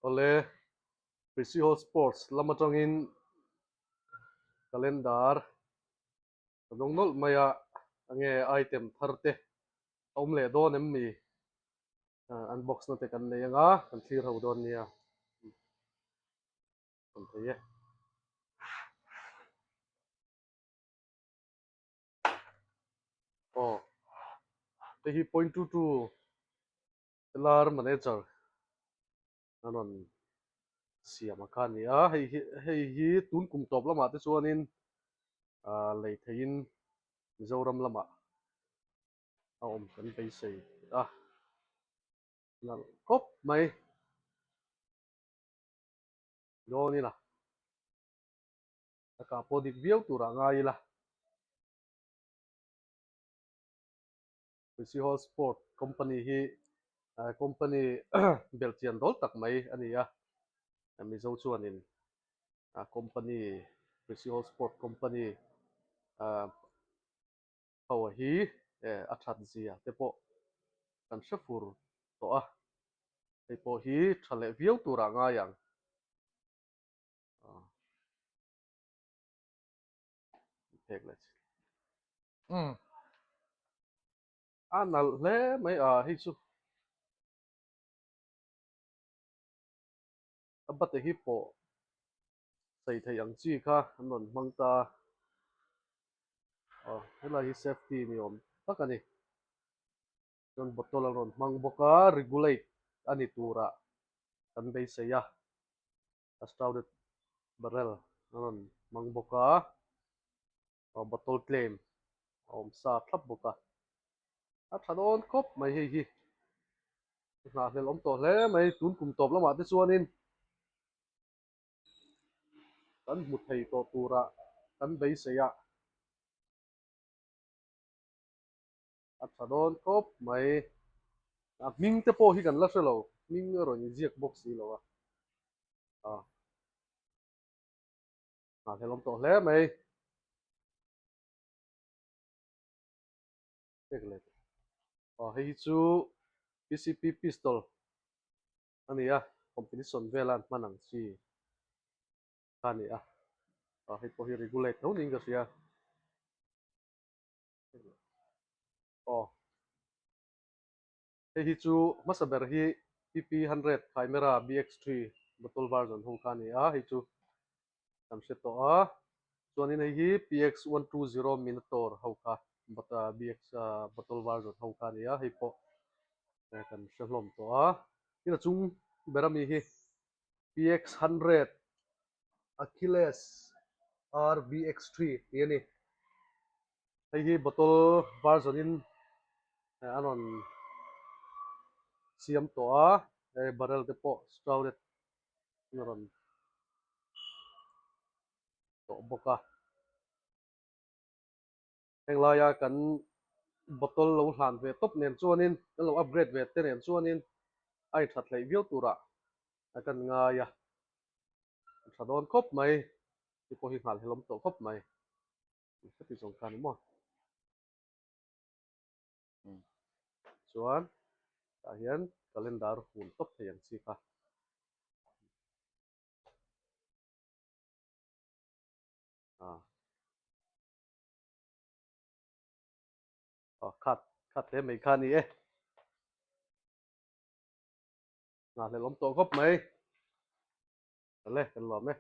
Awle, Preciho Sports lam atangin calendar ka dawng nawlh mai a, enge item thar te a awm leh dawn em ni? Unbox na te kan nei anga kan thlir ho dawn nia. Awm thei e. Aw, hei hi point 22 Lar manager an rawn siam a kha a ni a, hei hi hei hi tun kum tawp lamah te chuanin ah lei theihin Mizoram lamah a awm kan beisei a, nalh khawp mai dawn ila a kah pawh dik viau turah ngai ila. Preciho Sport Company hi company belhchian dawl tak mai a ni a, Mizo chuanin company Preciho Sport Company ho hi a that zia te pawh kan hre fur tawh a, hei pawh hi tha leh viau turah ngai ang. Phek leh chi. Umm. A nalh hle mai a hei chu. A bate hi pawh sawi theih ang chi kha an rawn hmang ta a. Aw helai hi safety ni awm tak a ni. Chuan bottle an rawn hmang bawk a, regulate a ni turah kan beisei a. A shrouded barrel a rawn hmang bawk a, aw bottle tlem a awm sa thlap bawk a, a tha dawn khawp mai hei hi, nghahhlelh awm tawh hle mai tun kum tawp lamah te chuanin kan hmu thei tawh turah kan beisei a. A tha dawn khawp mai. A hming te pawh hi kan la hre lo, hming a rawn inziak bawk si lo a. A nghahhlelawm tawh hle mai. Pek leh teh. Aw hei hi chu PCP pistol a ni a, competition vela an hman ang chi kha a ni a. Aw hei pawh hi regulate tho niin ka hria. Aw hei hi chu hmasa ber hi PP 100 Chimera BX3 bottle version ho kha a ni a hei chu kan hre tawh a chuanin hei hi PX 120 Minotaur ho kha BX bottle version ho kha a ni a hei pawh kan hre hlawm tawh a tin a chung ber ami hi PX 100 Achilles RBX3 tih a ni. Hei hi bottle version in an rawn siam tawh a, hei barrel te pawh shrouded in a rawn tawh bawk a. Heng laia kan bottle lo hlan ve tawp nen chuanin kan lo upgrade ve te nen chuanin a inthat hleih viau turah a kan ngai a, a tha dawn khawp mai, ti pawh hi nghal helawm tawh khawp mai, heti zawng kha a ni maw? Chuan tah hian calendar hun tawp thei ang chi kha. Aw khat khat hle mai kha a ni e. Nghahhlelh awm tawh khawp mai. Tale kan lawm e.